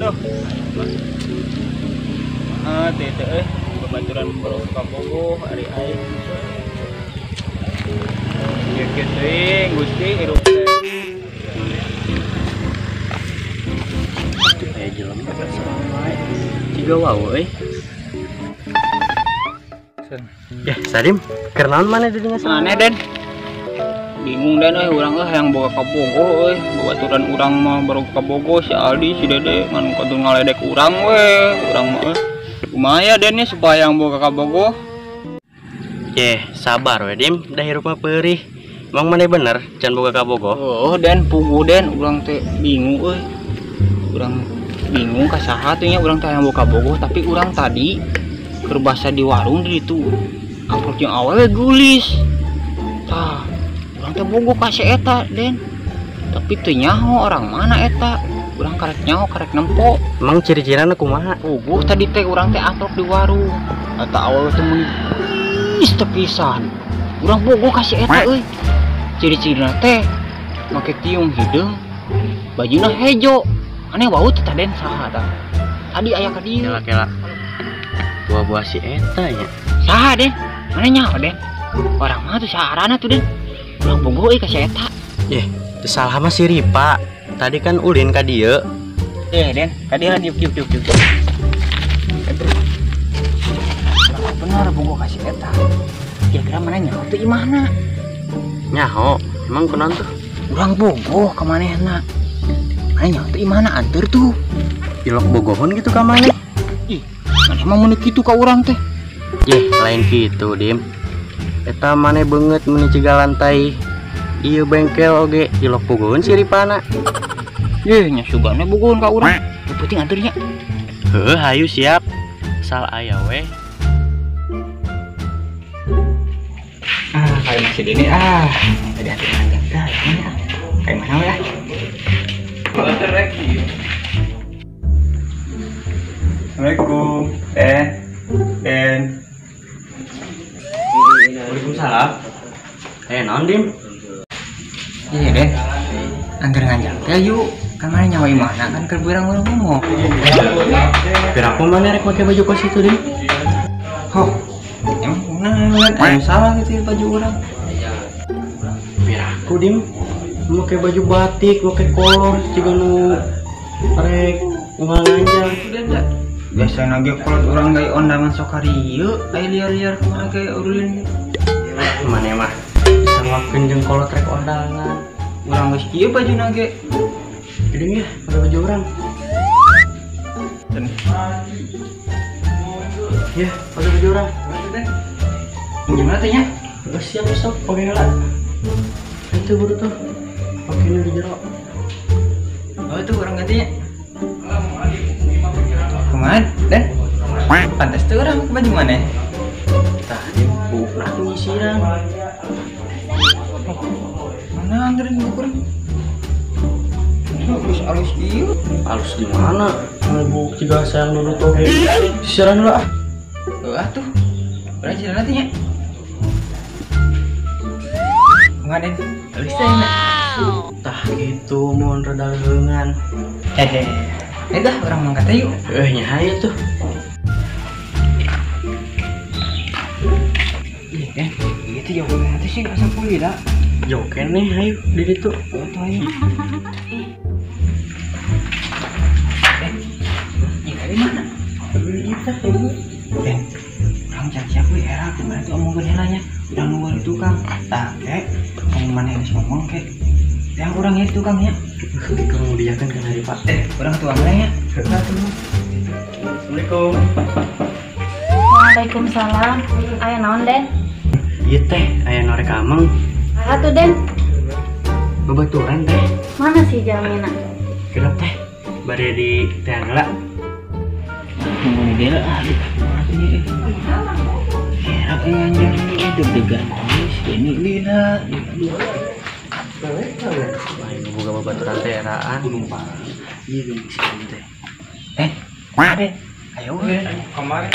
Duh. Ah, teh teh babaturan baru kabogoh ari aing. Kieu teuing Gusti hirup teh. Aya jelema wae. Ciga wau euy. Ya, Sadim, keur naon maneh di dinya? Maneh, Den? Bingung Den euy, urang euy hayang boga kabogoh euy. Babaturan urang mah baru kabogoh si Aldi, si Dede ngan kudu ngaledek urang we, urang mah euy. Kumaha Den nya supaya hayang boga kabogoh? Yeh, sabar we Dim, da hirup mah peurih. Emang maneh bener can boga kabogoh? Oh, Den, puguh Den, urang teh bingung euy. Urang bingung ka saha teh nya urang teh hayang boga kabogoh, tapi urang tadi keur basa di warung di ditu amplop jeung awewe geulis. Tah, urang teh bogoh ka si eta, Den. Tapi teu nyaho orang mana eta. Urang karek nyaho karek nempo. Emang ciri-cirina kumaha? Puguh tadi teh urang teh amplop di warung. Eta awewe teh mun geus teu pisan. Urang bogoh ka si eta euy. Ciri-cirina teh make tiung hideung, bajuna hejo. Aneh wau teh Den saha tah. Tadi aya ka dieu. Kela-kela. Buah-buah si eta nya. Saha Den? Mana nyaho Den? Orang mah tuh saharana tuh Den. Urang bogoh euy ka si eta. Yeh, teu salah mah si Ripa. Tadi kan ulin ka dieu. Eh Den, ka dieu diuk diuk diuk diuk. Bener bogoh ka si eta. Kira-kira mana nyaho tuh imahna? Nyaho, emang kunaon tuh? Urang bogoh ka manehna. Mana nyaho tuh imahna anteur tuh. Ilok bogohon gitu ka maneh. Ih, maneh mah mun kitu ka urang teh. Yeh, lain kitu, Dim. Eta maneh beungeut meuni ciga lantai ieu bengkel oge ilok bogohon si Ripana. Yeh, nya sugane bogohon ka urang. Nu penting anteur nya. Heuh, hayu siap. Asal aya we. Ah, kayak masih dini ah. Tadi hati panjang dah, yang mana ah? Kayak mana we ah? Assalamualaikum, Den, Den. Waalaikumsalam. Naon Dim? Iya Den, antar nganjang teh yuk. Kan mana nyawa imahna kan keur beurang urang ngomong. Piraku mana rek make baju kos itu Dim? Hoh, emang kunaon? Aya salah gitu ya baju urang. Piraku Dim, make baju batik, make kolor, jiga nu rek unggal nganjang. Biasa nage kolot urang gawe ondangan sok karieu, aya liar-liar kumaha ge urulin. Maneh mah saruakeun jeung kolot rek ondangan. Urang geus kieu bajuna ge. Geuning ya, pakai baju urang. Ya, pakai baju urang. Gimana teh nya? Geus siap sok, pakai heula. Itu buru tuh. Pakainya di jero. Oh, itu urang gantinya. Kumaha, Den? Pantes tuh urang baju mana? Tah, di buuk atuh nyisiran. Mana anterin buuk urang? Halus halus ieu. Halus di mana? Buuk jiga sayang dulu tuh. Sisiran dulu ah. Heuh atuh. Urang sisiran teh nya. Kumaha, Den? Halus teh nya. Tah gitu mun rada leungan. Hehe. Dah urang mangkat teh yuk. Nya hayu tuh. Iya, Den. Ieu teh jauh banget sih asa pulih dah. Jauh keneh hayu di ditu. Oh, tuh hayu. Ieu tadi mana? Ieu teh ibu. Den, urang can siap we era kumaha tuh omongkeun heula nya. Urang nunggu di tukang. Tah, ke ngomong maneh geus ngomong ke. Yang urang ieu tukang nya. Kamu diakan kan hari Pak. Urang tukang nya. Heeh tuh. Assalamualaikum. Waalaikumsalam. Aya naon, Den? Ieu teh aya nu rek ameng. Saha tuh, Den? Babaturan teh. Mana sih jalmina? Gelap teh. Bade di teh heula. Nunggu di dieu ah. Era nganjang ieu deg-degan geus ini lila. Aing boga babaturan teh eraan. Ieu geuning si teh. Den, ayo we. Kemarin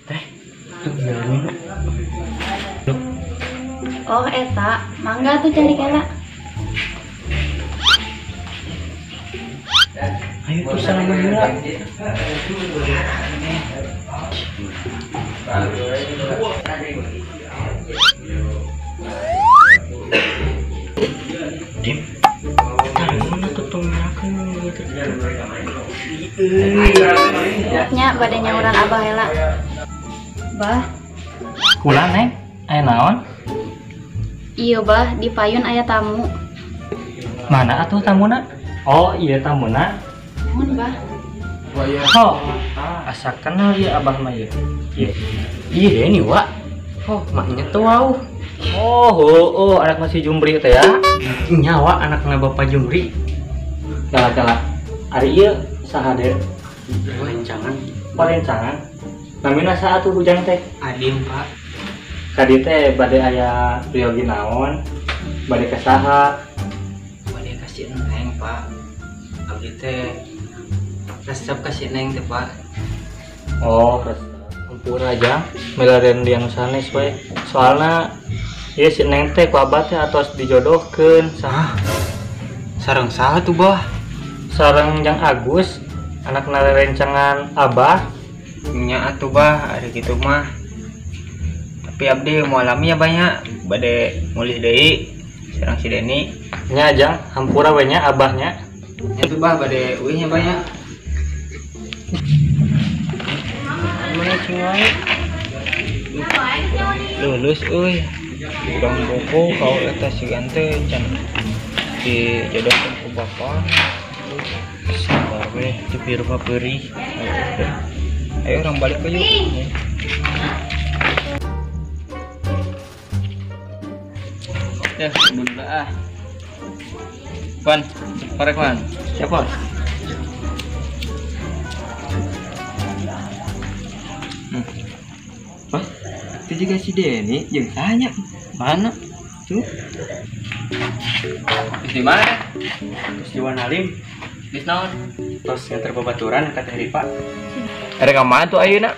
teh, tuh jalmina. Oh, eta, mangga tuh cari kela. Ayo tuh salaman heula. Dim. Mana tuh merakeun gitu. Nya bade nyauran abah heula. Bah. Kula Neng, aya naon? Iya bah, di payun aya tamu. Mana atuh tamuna? Oh iya tamuna. Nuhun bah. Oh, asa kenal ya abah mah ieu. Iya Deni wa. Oh, maknya tuh wow. Oh, oh, anak masih Jumri teh ya. Nyawa anakna Bapak Jumri. Kala-kala. Ari ieu saha deui? Rencangan. Parencangan. Namina saha atuh hujang teh? Adim, Pak. Kadi teh bade aya priyogi naon? Bade ka saha? Bade ka si Neng, Pak. Abdi teh resep ka si Neng teh, Pak. Oh, resep. Ampura aja, milarian di anu sanes we. Soalna ieu si Neng teh ku abah teh atos dijodohkeun. Sah. Sareng saha tuh, Bah? Sareng Jang Agus, anakna rerencangan abah. Nya atuh, Bah, ari kitu mah. Tapi abdi moal lami ya banyak, bade mulih deui sareng si Deni. Nya Jang, hampura we nya abahnya. Nya tuh, Bah, bade uih nya banyak. Mana cing wae? Lulus euy. Urang bogo kau eta si gante can dijodohkeun ku bapa. Sabar we, tepi rupa peurih. Ayo orang balik ke yuk. Ya, dulu ah. Pan, korek pan. Siapa? Pas, itu juga si Deni jeung tanya. Mana? Tuh. Di mana? Terus di Wanalim. Geus naon? Terus nganter babaturan ka Teh Ripa. Erek ka mana tuh ayeuna?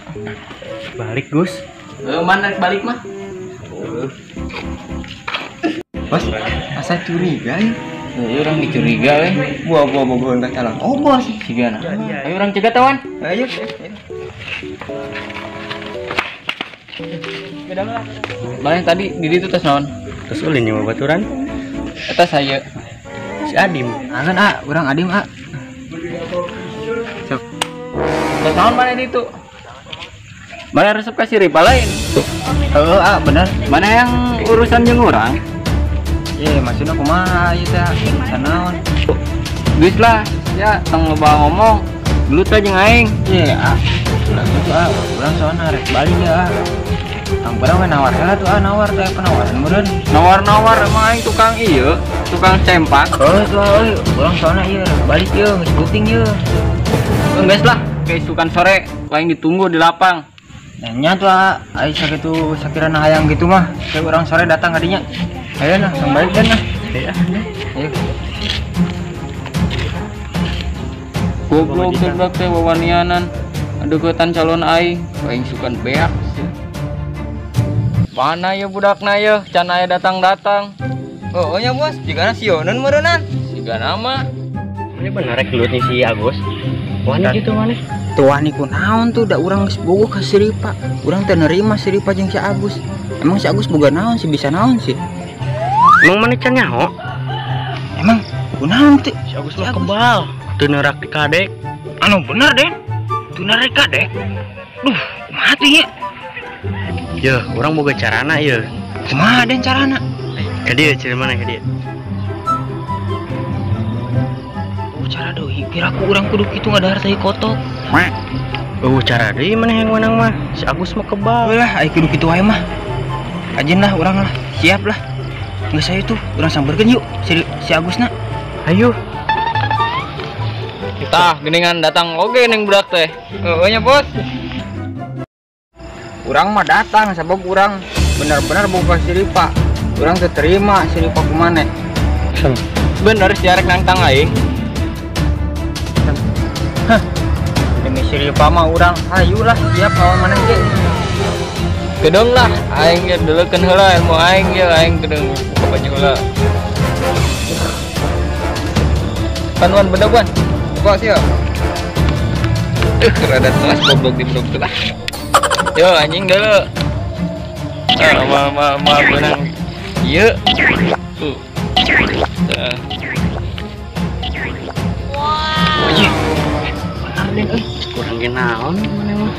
Balik, Gus. Heuh, mana rek balik mah? Heuh. Bos, asa curiga ya? Heuh, urang dicuriga we. Buah-buah bogoheun ka calon obos. Sigana. Ayo urang cegat tawan. Ayo. Mana tadi di ditu tos naon? Terus ulin nya babaturan. Eta saya. Si Adim. Angan ah, urang Adim ah. Tos naon mana di ditu? Mana resep ka si Ripa lain? Heeh, ah bener. Mana yang urusan jeung urang? Ye, maksudna kumaha ieu teh? Sanaon? Geus lah, ya tong loba ngomong. Dulu teh jeung aing. Ye, ah. Ulah kitu ah, urang soalna rek balik ya ah. Tang barang we nawar heula tuh ah, nawar teh penawaran meureun. Nawar-nawar emang aing tukang ieu, tukang sempak. Heuh tuh ah, euy, urang soalna ieu rek balik ieu geus penting ieu. Geus lah, keisukan sore aing ditunggu di lapang. Nya tuh ah, aing sakitu sakirana hayang gitu mah. Ke urang sore datang ka dinya. Ayo nah, langsung balik dan nah. Ayo. Goblok goblok teh wawanianan. Deketan calon aing, aing sukan beak. Mana ya budakna ya, can aya datang-datang. Oh, nya bos, jigana sioneun meureunnan. Sigana mah. Ini bener rek gelut nih si Agus. Wani kitu maneh. Tuh wani kunaon tuh da urang geus bogoh ka si Ripa. Urang teh nerima si Ripa jeung si Agus. Emang si Agus boga naon sih, bisa naon sih? Emang maneh can nyaho? Emang kunaon teh? Si Agus mah kebal, teu neurak di kadek. Anu bener, Den. Teu neurak di kadek. Duh, kumaha tuh ieu? Yeuh, urang boga carana ieu. Kumaha Den carana? Ka dieu ciri mana ka dieu? Oh, cara deui. Kira ku urang kudu kitu ngadahar tai kotok. Oh, cara deui maneh yang menang mah. Si Agus mah kebal. Lah, ai kudu kitu wae mah. Ajeun lah urang lah, siap lah. Geus ayo tuh, urang sampeurkeun yuk si Agusna. Ayo. Tah, geuningan datang oge ning budak teh. Heueuh nya, Bos. Urang mah datang sabab urang bener-bener boga si Ripa. Urang teu terima si Ripa ku maneh. Bener si arek nangtang aing. Hah. Demi si Ripa mah urang hayu lah siap lawan maneh ge. Kedeung lah aing ge deleukeun heula ilmu aing ge aing kedeung buka baju heula. Kan wan bedog wan. Coba sih ya. Rada telas goblok di blok lah. Yo anjing dulu. Ma benang. Ieu. Tuh. Wow. Bener Den euy. Kurang ge naon maneh mah.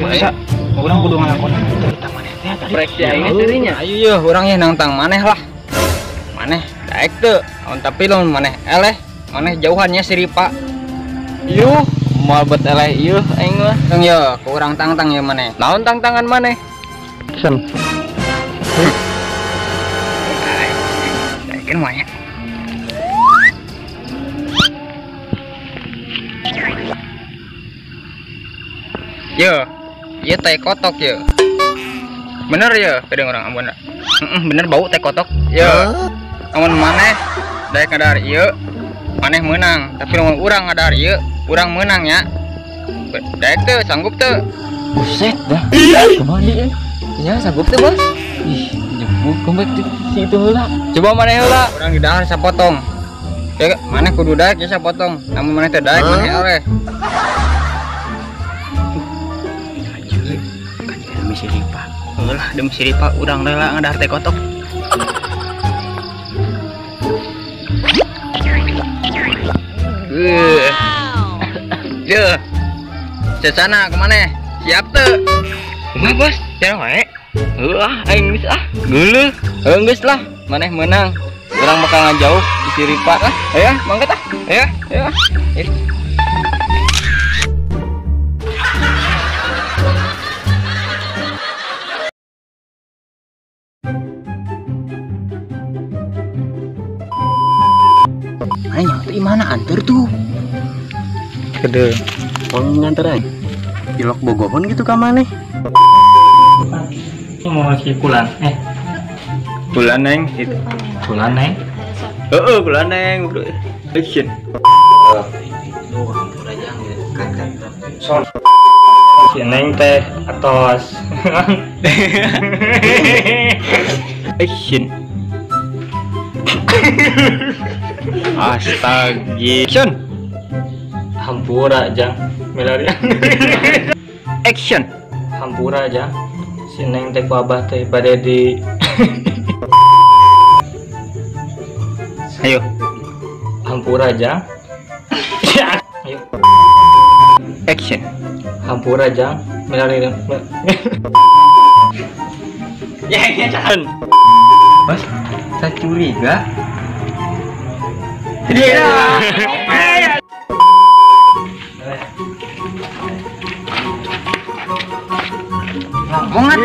Masa urang kudu ngalakonan cerita maneh teh tadi. Prek si aing teh nya. Ayo yeuh urang ye nangtang maneh lah. Maneh daek teu, tapi lamun maneh eleh, maneh jauhannya si Ripa. Yuh, moal bet eleh ieu aing mah. Tong ye, ku urang tangtang ye maneh. Naon tangtangan maneh? Action. Daekeun mah nya. Yo, ieu teh kotok ye. Bener ye, kadang urang ampun. Heeh, bener bau teh kotok. Yo. Amun maneh daek ngadahar ieu, maneh meunang. Tapi lamun urang ngadahar ieu, urang meunang nya. Daek teu, sanggup teu? Buset dah. Kumaha deui? Nya sanggup teu, Bos? Ih, jemput comeback si itu heula. Coba maneh heula. Urang didahar sapotong. Ya, maneh kudu daek ya sapotong. Lamun maneh teu daek maneh eleh. Demi si Ripa. Lah demi si Ripa urang rela ngadahar teh kotok. Yeuh. Sesana kemana? Siap teu? Kumaha, Bos? Cara wae. Heuh ah, aing geus ah. Geuleuh. Heuh geus lah, maneh meunang. Urang bakal ngajauh di si Ripa lah. Ayo, mangkat ah. Ayo, ayo. Ayo, di mana anter tuh? Gede. Oh, nganter aja. Ilok bogohon gitu ka maneh. Mau si Kulan. Kulan neng itu. Kulan neng. Heeh, kulan neng. Action. Si neng teh atos. Action. Astaga. Action. Hampura jang. Milarian. Action. Hampura jang. Si neng teh ku abah teh bade di Ayo. Hampura jang. Ayo. Action. Hampura jang. Milarian. Ya, ya, jangan. Bos, saya curiga. Iya. Ngomong.